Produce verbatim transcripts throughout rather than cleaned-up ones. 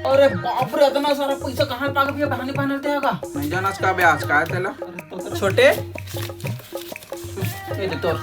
अरे बाप रे, इतना सारा पैसा कहाँ पाके भैया बहाने बहाने देगा? नहीं जाना इसका ब्याज का है तेला। अरे तो छोटे, ये ले तोर।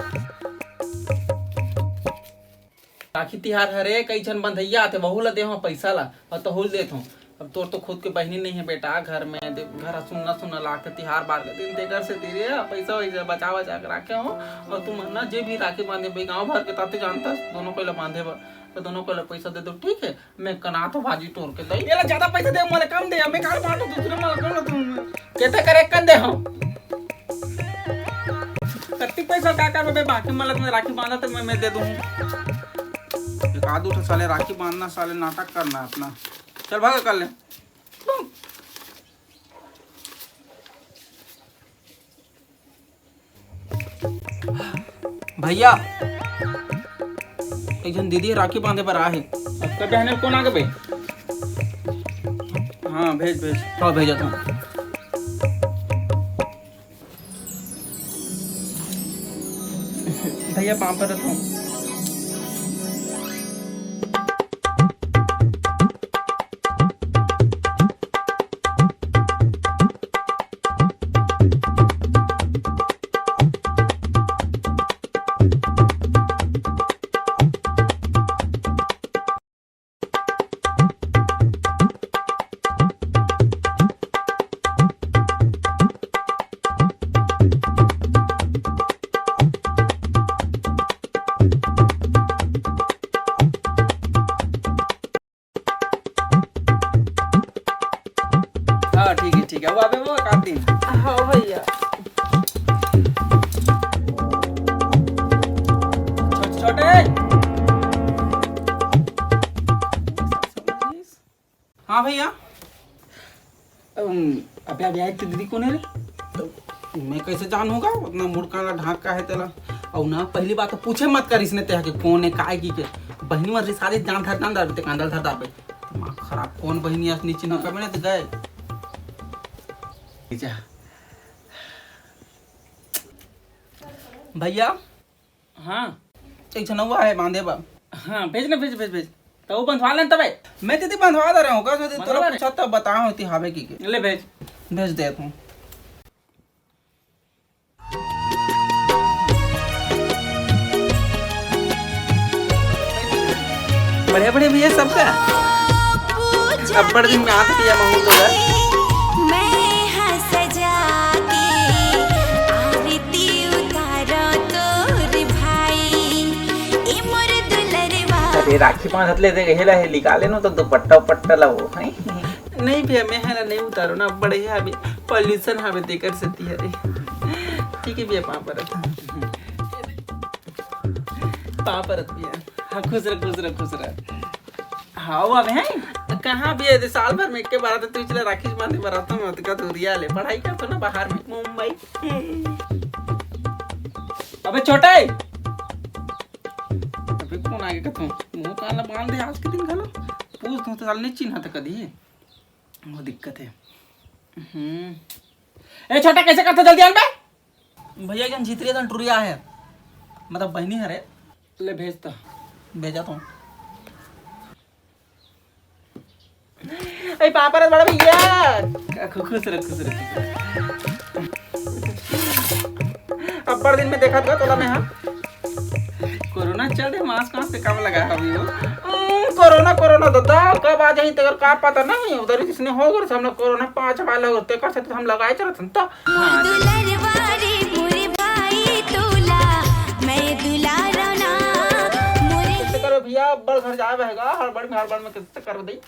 राखी तिहार हरे, कई झन बंधैया आथे, वहू ला देहूँ पैसा ला, और तहू ला देत हूँ। अब तोर तो खुद के बहिनी नहीं है बेटा घर में, दे-, घर सुन्ना सुन्ना लागथे, तिहार बार के दिन, तेकर से तेरे पैसा वैसा बचा बचा के राखे हो। और तुम ना जे भी राखी बांधे भाई, गाँव भर के ताते जानता, दोनों कोई ला बांधे बर, तो दोनों कोई ला पैसा दे दो, ठीक है? मैं कना तो भाजी तोर के दई, ये ला ज्यादा पैसा दे, मोला कम दे, मैं घर बांटो दूसरे मोला कौन तुम कहते करे कन दे हम। कत्ती पैसा का करबे, बाकी मन ला राखी बांधा तो मैं, मैं दे दूँ। एक आध उठा साले राखी बांधना, साले नाटक करना अपना। चल भागा कर ले। भैया, एक झन दीदी राखी बांधे बर आहे। अब कब बहने कौन आगे भाई? हाँ, भेज, भेज। हाँ, भेजत हूँ। भैया, पाँव परत हूँ। हाँ, ठीक है, ठीक है। वो अबे वो काट दी। हाँ भैया। छोटे, छोटे। हाँ भैया। अम, अबे, अबे, आए तो दीदी कौन है रे? मैं कैसे जानूंगा? उतना मुड़का ला ढाक का है तेला। और ना, पहली बात तो पूछे मत कर इसने तेहा के कौन है, काय की के। बहिनी मत रिसारे जान धर, जान धर, ते कांदल धर दाबे। दिमाग खराब, कौन बहिनी अस नीचे न कबे ना ते गए। जा। भैया। हाँ। एक झन अउ आहे बांधे बा। हाँ, भेज ना, भेज, भेज, भेज। तो वो बंधवा लेन तबे। मैं दीदी बंधवा दे रहा हूँ, का दीदी तोला बंधवा दे। पूछा तब बताओ इति हावे की के। ले भेज। भेज देत हूँ। बढ़िया, बढ़िया भैया सबका। अब्बड़ दिन में आत पिया महू तो है। मैं हा सजा के आरती उतारो तोर भाई, ए मोर दुलरवा। अरे राखी बांधत ले दे गहेला है, निकाले नो तो दुपट्टा उपट्टा ला वो, हैं? नहीं भैया, मैं हा नहीं उतारो ना, बढ़िया अभी पॉल्यूशन हवे तेकर सेती हरे। ठीक है भैया, पाँव परत। पाँव परत भैया। हाँ, खुश रह, खुश रह, खुश रह। हाँ, वो अबे हैं? कहाँ भी है, साल भर में एक के बार आते, तू पिछले राखी बांधे बरात में, तो का दूरिया ले, पढ़ाई कर तो ना बाहर में, मुंबई। अबे छोटे! अबे कौन आगे कथों? मुंह कान ला बांध दे आज के दिन घलो। पूछ दूं तो साल नहीं चिन्हा था कदी। वो दिक्कत है। हम्म। ए छोटा, कैसे करते जल्दी आन बे? भैया, एकदम झितरिया एकदम टुरिया है, मतलब बहिनी हरे। ले भेज तो। भेजा तो। ए पापा रे बड़ा भैया। खु-, खुश रह, खुश रह, खुश रह। अब्बड़ दिन में देखा था तोला मैं, हाँ। कोरोना चल दे, मास्क वास्क के काम लगा अभी वो। हम्म, कोरोना, कोरोना दादा, कब आ जाही तेकर का पता नहीं। उधर किसने हो गए, हम लोग कोरोना पाँच वाला होते कर सकते, हम लगाए चलत हन तो। हाँ, दुलरवा रे मोरे भाई तोला, मैं दुलारा ना मोरे। कैसे करो भैया, अब्बड़ घर जाए बहेगा, हड़बड़ में, हड़बड़ में कैसे करो दई।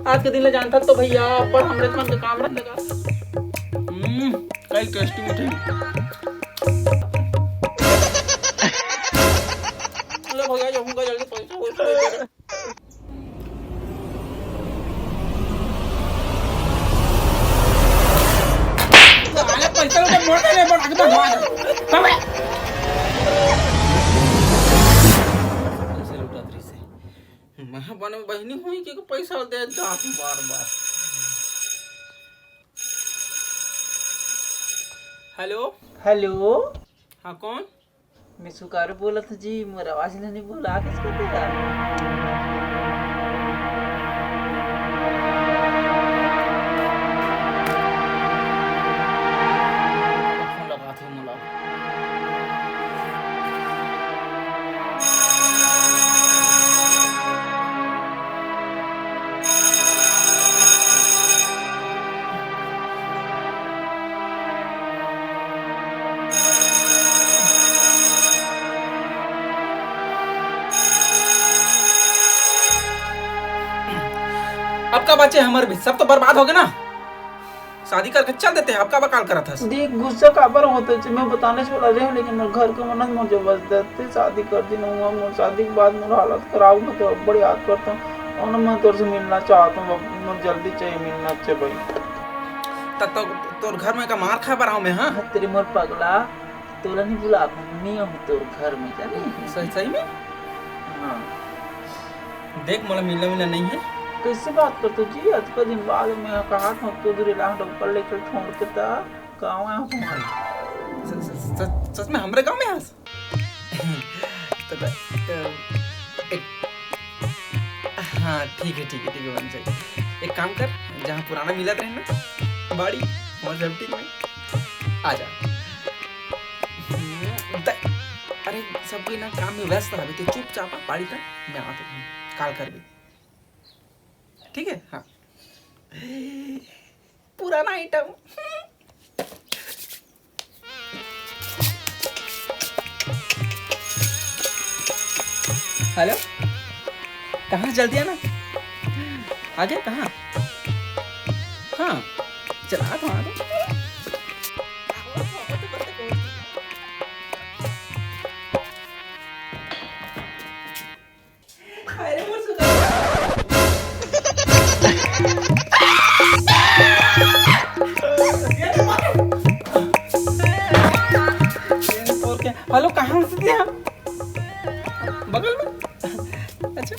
आज के दिन ले जानता तो भैया, अब्बड़ हमरे मन के काम रहते का। हम्म, कई टेस्टी मिठाई। ले भैया, जाऊंगा जल्दी, पैसा वैसा दे दे। साले पैसा लूटे, मोड़ दे, मोड़, आगे बढ़, मार। अबे। पैसा लूटा तेरे से। मैं बने बहिनी हुई कि पैसा दे जात बार बार। हेलो। हेलो। हाँ, कौन? मैं सुकारू बोलत हूँ जी, मोर आवाज नहीं बोला, किस को तेरा? फोन लगा थे मोला। अब का बाचे हमर भी, सब तो बर्बाद हो गए ना। शादी करके चल देते हैं, अब का बकाल करत हस? देख, गुस्सा काबर होत हे, मैं बताने वाला रहे, लेकिन मोर घर के मन मोर जबरदस्ती शादी कर दिन हुआ। मोर शादी के बाद मोर हालत खराब, मैं तो बड़ी याद करता हूँ और ना मैं तोर से मिलना चाहता हूँ, मोर जल्दी चाहिए, मिलना चाहिए भाई। त तो, तोर घर में का मार खाए बर आऊं मैं, हाँ? तेरे मोर पगला, तोला नहीं बुला, मैं आऊँ तोर घर में, जाने? सही, सही में? हाँ। देख, मोला मिलना मिलना नहीं है। कैसे बात करते जी? अतका दिन बाद मैं कहा था, तो दूर इलाका डॉक्टर लेकर छोड़ के था, गाँव आया हूँ तुम्हारे। स-, स-, स-, सच में हमरे गाँव में हस? तो ब-, अ, एक, हाँ, ठीक है, ठीक है, ठीक है, बन जाए। एक काम कर, जहाँ पुराना मिलत रहे ना, बाड़ी, वहाँ सेफ्टी में आ जा। हम्म, त-, अरे, सब कोई ना काम में व्यस्त हवे, तो चुपचाप आ, बाड़ी तक मैं आते हैं, कॉल कर भी। ठीक है, हाँ। पुराना आइटम। हेलो, कहाँ जल्दी आना? आ गया कहाँ? हाँ, चला तो आ गया। अरे मोर सुगा। हेलो, कहाँ से थे आप? बगल में। अच्छा।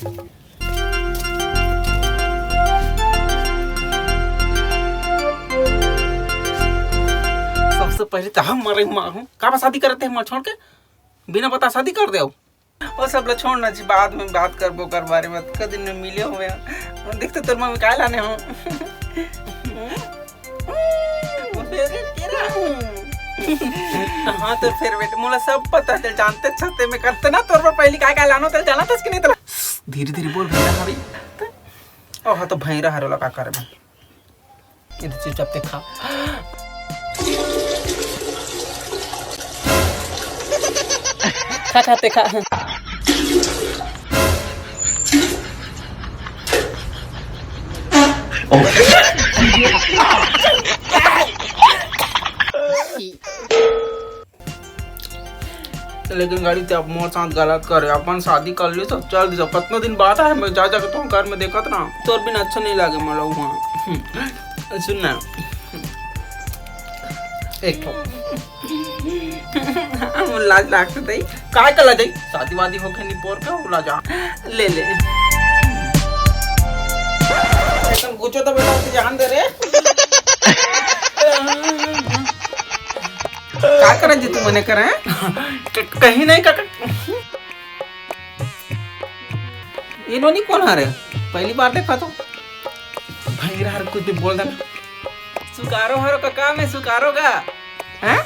सबसे पहले तो हम मरे माँ हूँ, का बा शादी करते हैं, मोर छोड़ के बिना बता शादी कर दे। वो सब ला छोड़ ना जी, बाद में बात करबो कर बारे में। कतका दिन में मिले हुए हैं। देख तो तोर मम्मी काय लाने हो। वो फेवरेट केरा। हाँ, तोर फेवरेट। मोला सब पता, तेल जानते छते में करते ना तोर पर पहली काय काय लानो, तेल जाना था कि नहीं तेला? धीरे धीरे बोल भैया, हाँ भाई। ओह, तो भैरा हरोला का करबे। ये तो चुपचाप ते खा। खा, खा, ते खा। लेकिन गाड़ी ते अब मोर साथ गलत करे, अपन शादी कर ले तो चल दे, कतना दिन बाद आए, मैं जा जाके तो घर में देखत रहा, तोर बिना अच्छा नहीं लागे मोला वहाँ। सुन ना, एक ठो मोर लाज लागत दई, काय का लाज आई? शादी वादी होके नहीं पोर के उला जा, ले ले। एकदम गुचो तो बेटा उसे जान दे रे। का करे जी तू मने करे? क-, कहीं नहीं काका। ये नोनी कौन हरे? पहली बार देखा तो। भैरा हर कुछ भी बोल देना। सुकारो हरो काका, मैं सुकारो गा। हैं?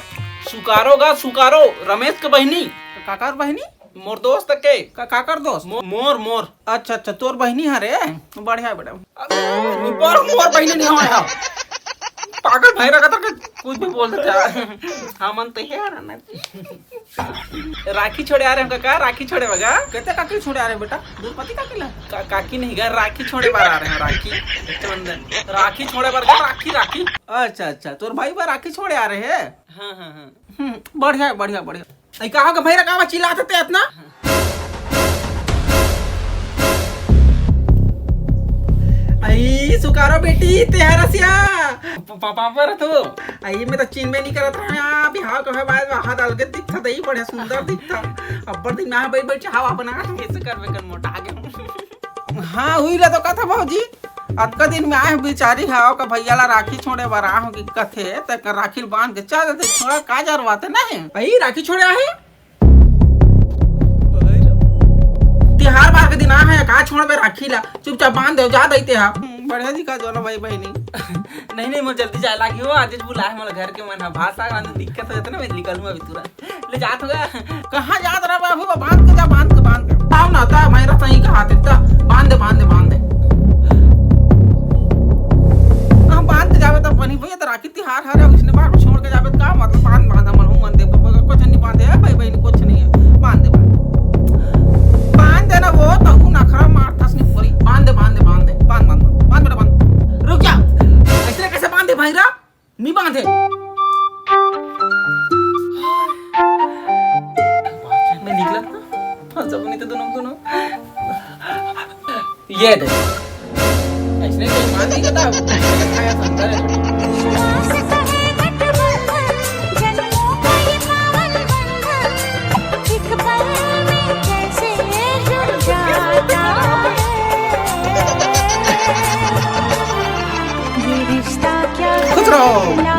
सुकारो गा, सुकारो, रमेश के बहिनी। काकर बहिनी? मोर दोस्त के। का-, काकर दोस्त? मो-, मोर, मोर। अच्छा, अच्छा, तोर बहिनी हरे? बढ़िया, बढ़िया। अरे, मोर, मोर बहिनी नहीं होय हा। पागल भाई रखा था, कुछ भी बोल देता है। हमन तो हे हरन ना जी। राखी छोड़े आ रहे हैं काका, राखी छोड़े बगा। कहते काकी छोड़े आ रहे हैं बेटा? द्रौपदी काकी ला? का-, काकी नहीं गा, राखी छोड़े बार आ रहे हैं, राखी। रक्षाबंधन। राखी छोड़े बार गा, राखी, राखी। अच्छा, अच्छा, तोर भाई बार राखी छोड़े आ रहे हैं? हाँ, हाँ, हाँ। हम्म, बढ़िया है, बढ़िया, बढ़िया। आई, का हो गे भैरा, का चिल्लात हे इतना? आई, सुकारो बेटी, ते हरसिया। प-, प-, पापा रे तू। आई, मैं तो चिन्हबे नहीं करत रहा, बिहाव के बाद हाथ अलगे दिखता, दही बढ़िया सुंदर दिखता। अब्बर दिन में बैठ बैठ चाहवा बना, कैसे करबे कर मोटा आगे। हाँ, हुई ला तो कथा भौजी। अतका दिन में आए बिचारी ह, ओकर भैया ला राखी छोड़े बर आए हो कि कथे, त राखी ल बांध के चल देते, छोड़ा का जरवाते नहीं। अई राखी छोड़े आहे। तिहार बार के दिन आ है, का छोड़बे राखी ला? चुपचाप बांध दे, जा दई ते हा। हम्म, बढ़िया जी का जोना भाई बहिनी। नहीं, नहीं, मोर जल्दी जाए लागी हो, आज बुलाए मोला घर के मन ह, भात साग रांधे दिक्कत हो जाता ना, मैं निकलूँ अभी तुरंत। ले जात होगा। कहाँ जात रहा बाबू? बांध के जा, बांध के, बांध के। आओ ना, ता मैं रहा सही कहा थे, ता बांध दे, बांध दे, बांध दे। हम बांध के जावे तब बनी भैया, तो राखी तिहार हरे, उसने बार में छोड़ के जावे, का मतलब? बांध, बांध, हमन हूँ मन दे, कुछ नहीं बांधे है भाई, बहनी, कुछ नहीं है, बांध दे, बांध। बांध दे ना, वो तो नखरा मारथस नहीं पूरी, बांध दे, बांध दे, बांध दे, बांध, बांध, बांध, बेटा, बांध। रुक जा, ऐसे कैसे बांध दे भाई रा? नहीं बांधे। मैं निकला था, फंस जाऊँ नहीं तो दोनों, दोनों। ये दे। ऐसने कोई बात नहीं करता। खुश रहो।